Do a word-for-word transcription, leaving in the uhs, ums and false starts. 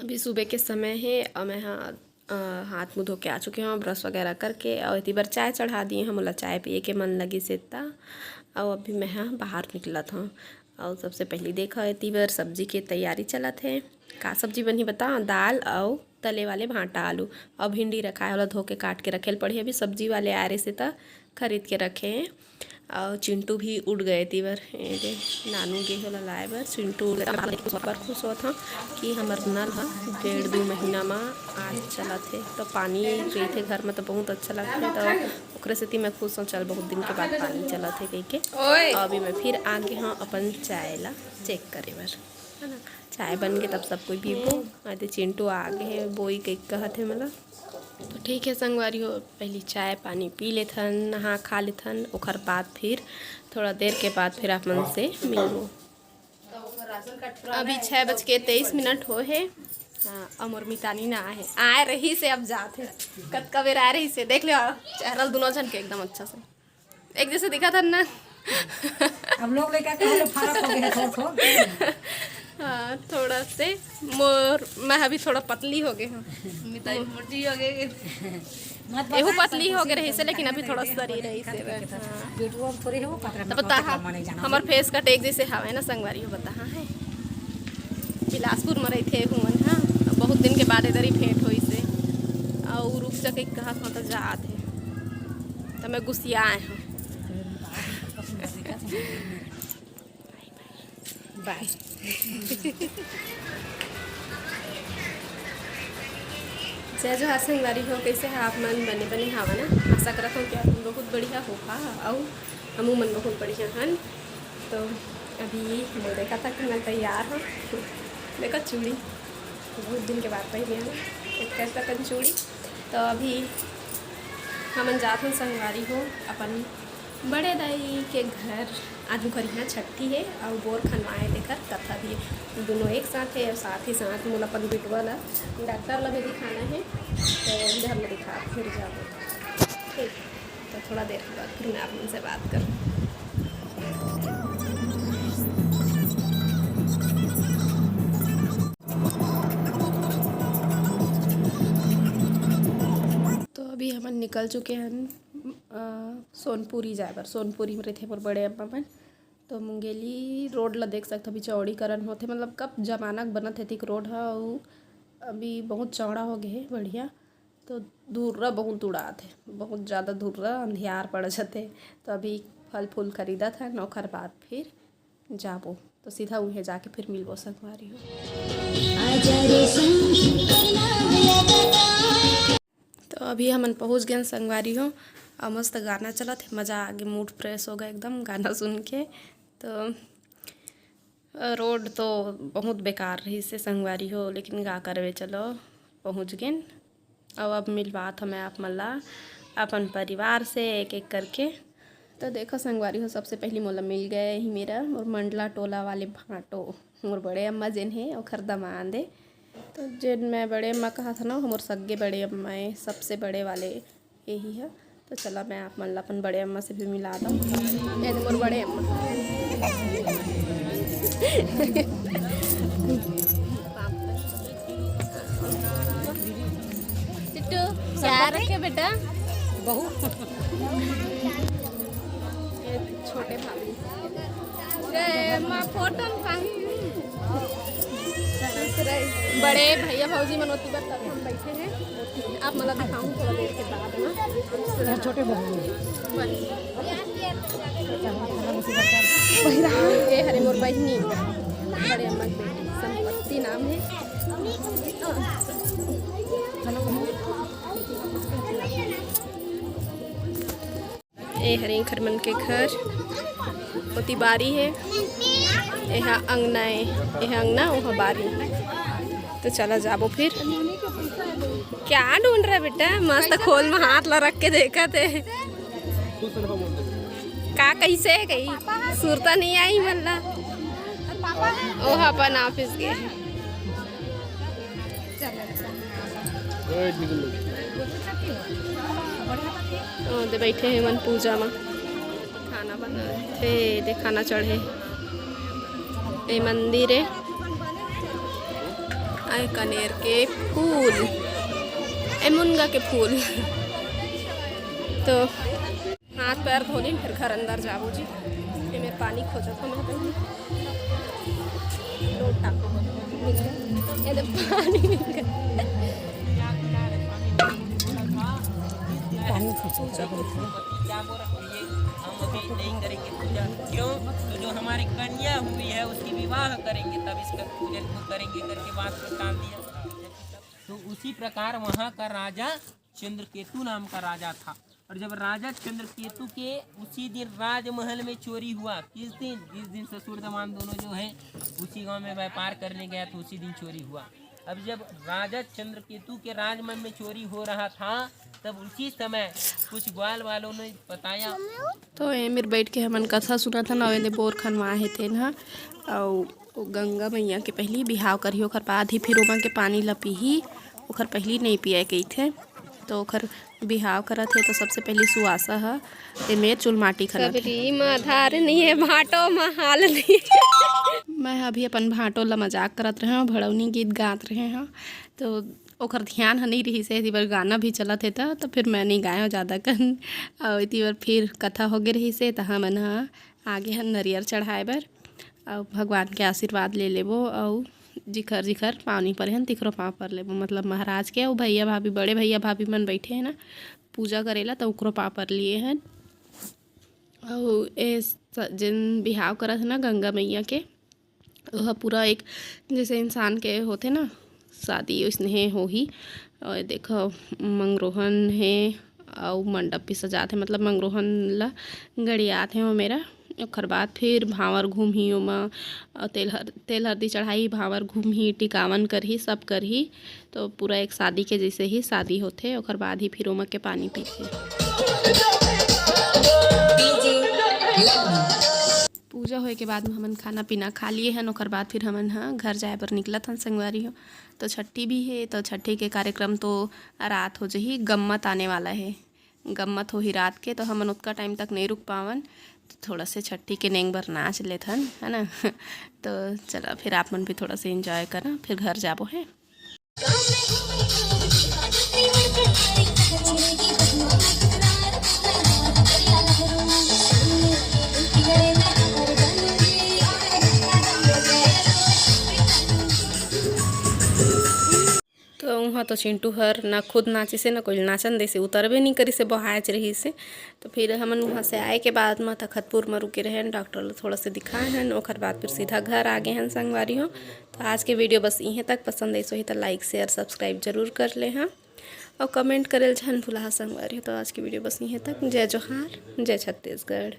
अभी सुबह के समय हे अउ मैं ह, अ, हाथ मुँह धो के आ चुके हव, brush वगैरह करके, अउ एती बर चाय चढ़ा दिए हव। मोला चाय पिए के मन लगिस हे त, अउ अभी मैं ह बाहर निकलत हव। अउ सबसे पहिली देखव, एती बर सब्जी के तैयारी चलत हे। का सब्जी बनही बता? दाल अउ तले वाले भांटा आलू अउ भिंडी रखाए, ओला धो के काट के रखे ल पड़ही। अभी सब्जी वाले आए रहिस हे त खरीद के रखे हे। अउ चिंटू भी उठ गे एती बर, ए दे, नानू गे हे ओला लाए बर। चिंटू उठ गे, ऊपर खुश होत हव कि हमर नल ह डेढ़ दू महीना म आज चलत हे। त पानी रहिथे घर म त बहुत अच्छा लगथे, त ओकरे सेती मैं खुश हव, चल बहुत दिन के बाद पानी चलत हे कहिके। ओए। अभी मैं फिर आ गे हव अपन चाय ला check करे बर, है ना? चाय बन गे तब सब कोई पीबो। आ दे चिंटू आ गे हे, बोई कहिके कहत हे मोला। तो ठीक है संगवारी हो, पहली चाय पानी पी लेथन, नहा खा लेथन, ओकर बाद फिर थोड़ा देर के बाद फिर आप मन से मिलबो। अभी छः बज के तेईस मिनट हो हे। हाँ, अउ मोर मितानी ना आए हे, आए रहिस हे, अब जात हे। कतका बेर आए रहिस हे, देख ले चेहरा ल दुनों झन के एकदम अच्छा से एक जैसे दिखत हन ना। अब लोग लइका कहे ले फरक हो गे हे थोड़ थोड़। हाँ, थोड़ा से मोर, मैं अभी थोड़ा पतली हो गे हव। मिताई मोटी हो गे। मत एहू बताए, पतली हो गे रहिस हे, लेकिन अभी थोड़ा सरी रहिस हे। हाँ। बेटुआ थोड़े हो पतला, त बता, हमर face cut एक जैसे हवय ना संगवारी हो, बता, हाँ, हे। बिलासपुर म रहिथे एहू मन, हाँ, बहुत दिन के बाद इधर ही भेंट होइस हे। अउ रुक जा कहिके कहत हव त जात हे, त मैं गुस्सियाए हव। बाय। जय जोहार संगवारी हो, कइसे हे आप मन? बने बने हावा ना? आशा करत हव कि आप मन बहुत बढ़िया होहा, अउ हमू मन बहुत बढ़िया हन। तो अभी हमन देखत हन कि मैं तैयार हव। देखो चूड़ी, बहुत दिन के बाद पहिने हन एक ठन चूड़ी। तो अभी हमन जात हन संगवारी हो अपन बड़े दाई के घर। आज उंकर इहाँ छट्ठी हे अउ बोर खनवाए, तेकर कथा भी हे। दुनों एक साथ हे अउ साथ ही साथ मोला अपन बिटवा ला, डॉक्टर ला भी दिखाना हे, तो घर में दिखा फिर जाबो। ठीक, तो थोड़ा देर के बाद फिर मैं आप मन से बात करूँ। तो अभी हमन निकल चुके हन, अ, सोनपुरी जाए बर। सोनपुरी में रहिथे मोर बड़े अम्मा मन। तो मुंगेली रोड ला देख सकत, अभी चौड़ीकरण होथे, मतलब कब जमाना के बनत हे ठीक रोड ह, अउ अभी बहुत चौड़ा हो गे हे, बढ़िया। तो धुर्रा बहुत उड़ात हे, बहुत ज़्यादा धुर्रा, अंधियार पड़ जथे। तो अभी फल फूल खरीदत हन, ओखर बाद फिर जाबो, तो सीधा उहें जाके फिर मिलबो संगवारी हो। तो अभी हमन पहुँच गेन संगवारी हो, अउ मस्त गाना चलत हे, मज़ा आ गे, mood fresh हो गे एकदम गाना सुन के। तो रोड तो बहुत बेकार रहिस हे संगवारी हो, लेकिन का करबे, चलो पहुँच गेन। अउ अब मिलवात हव मैं आप मन ला अपन परिवार से एक एक करके। तो देखो संगवारी हो, सबसे पहली मोला मिल गए ही मेरा, मोर मंडला टोला वाले भांटो, मोर बड़े अम्मा जेन हे, ओखर दमांद हे। तो जेन मैं बड़े अम्मा कहत हव ना, मोर सग्गे बड़े अम्मा हे, सबसे बड़े वाले यही हे। तो चला मैं आप मन ला अपन बड़े अम्मा से भी मिला दव। ये दे मोर बड़े अम्मा। चिट्टू, क्या रखे बेटा? बहू। ये छोटे भाभी। ए, माँ फोटो में कहीं। बड़े भैया भौजी मन ओती बर तब हम बैठे हैं। आप मला दिखाऊं थोड़ा देर के बाद ना। छोटे बहू। ये हरे मोर बहिनी, बड़े अम्मा के बेटी, संपत्ति नाम है। ए हरे एखर मन के घर, ओती बारी हे, एहा अंगना ए, एहा अंगना, ओहा बारी। तो चला जाबो फिर। क्या ढूंढ रहा बेटा? मस्त खोल में हाथ ला रख के देखत हे। का कैसे हे कही? सुरता नहीं आई मन ला। ओहा अपन office गे हे। ओ, दे बैठे हे मन पूजा मा। खाना बना थे, दे खाना चढ़े। ए मंदिर हे। ए कनेर के फूल, ए मुनगा के फूल। तो हाथ पैर धो लीन, फिर घर अंदर जाबो जी। ये मेरे पानी खोजत हँव मैं पहली। लोटा मिल गया, ये ले पानी मिल गया। पानी खोजत हँव। क्या बोल रहे हैं? हम अभी नहीं करेंगे पूजा। क्यों? तो जो हमारी कन्या हुई है, उसकी विवाह करेंगे, तब इसका पूजन को करेंगे करके बात को टाल दिया। तो उसी प्रकार वहाँ का राजा चंद्रकेतु नाम का राजा था। और जब राजा चंद्रकेतु के उसी दिन राजमहल में चोरी हुआ, किस दिन? जिस दिन ससुर दमांद दोनों जो है उसी गांव में व्यापार करने गया था, उसी दिन चोरी हुआ। अब जब राजा चंद्रकेतु के राजमहल में चोरी हो रहा था, तब उसी समय कुछ ग्वाल वालों ने बताया। तो ए मेर बैठ के हमन कथा सुनत हन, अउ एदे बोर खनवा हे तेन ह, अउ ओ गंगा मैया के पहिली बिहाव करही, ओखर बाद ही फिर ओमा के पानी ल पीही, ओखर पहिली नइ पियाय कहिथे। तो ओखर बिहाव करत हे, तो सबसे पहिली सुवासा ह ए मेर चुलमाटी खनत हे। सबरी म आधार नइ हे, भांटो म हाल नइ हे। मैं ह अभी अपन भांटो ल मजाक करत रहेंव, भड़ौनी गीत गात रहे हँव, तो ओखर ध्यान ह नइ रिहिस हे, एती बर गाना भी चलत हे, त, त फिर मैं नइ गायेंव जादा कन। अउ एती बर फिर कथा होगे रिहिस हे, त हमन ह आगे हन नरियर चढ़ाए बर, अउ भगवान के आशीर्वाद ले लेबो, अउ जिखर जिखर पाँव नइ परे हन, तिखरो पाँव पर लेबो, मतलब महाराज के, अउ भैया भाभी, बड़े भैया भाभी मन बइठे हे ना पूजा करे ला, त ओकरो पाँव पर लिए हन। अउ ए स-, जेन बिहाव करत हे ना गंगा मैया के, ओह पूरा एक जैसे इंसान के होथे ना, शादी ओइसने होही। अउ देखो, मंगरोहन हे अउ मंडप भी सजात हे, मतलब मंगरोहन ला गड़ियात हे ओ मेरा। ओखर बाद फिर भांवर घूमही ओमा, अउ तेल हर-, तेल हरदी चढ़ाही, भांवर घूमही, टिकावन करही, सब करही। तो पूरा एक शादी के जैसे ही शादी होथे, ओखर बाद ही फिर ओमा के पानी पीथे। पूजा होए के बाद म हमन खाना पीना खा लिए हन, ओकर बाद फिर हमन ह घर जाए बर निकलत हन संगवारी हो। तो छट्ठी भी हे, तो छट्ठी के कार्यक्रम तो रात हो जही, गम्मत आने वाला हे, गम्मत होही रात के, तो हमन ओतका टाइम तक नइ रुक पावन, तो थोड़ा से छट्ठी के नेंग बर नाच लेथन, है ना। तो चला फिर आप मन भी थोड़ा से enjoy करा, फिर घर जाबो है। तो उहाँ तो चिंटू हर ना खुद नाचिस हे, ना कोई नाचन देसे, उतरबे नहीं करिस हे, बोहायच रहिस हे। तो फिर हमन उहाँ से आए के बाद म तखतपुर म रुके रहेन, डॉक्टर ल थोड़ा से दिखाए हन, ओकर बाद फिर सीधा घर आ गए हन संगवारी हो। तो आज के video बस इहें तक। पसंद आइस होही त like, share, subscribe जरूर कर ले हाँ, और comment करे ल झन भुला संगवारी हो। तो आज के video बस इहें तक। जय जोहार, जय छत्तीसगढ़।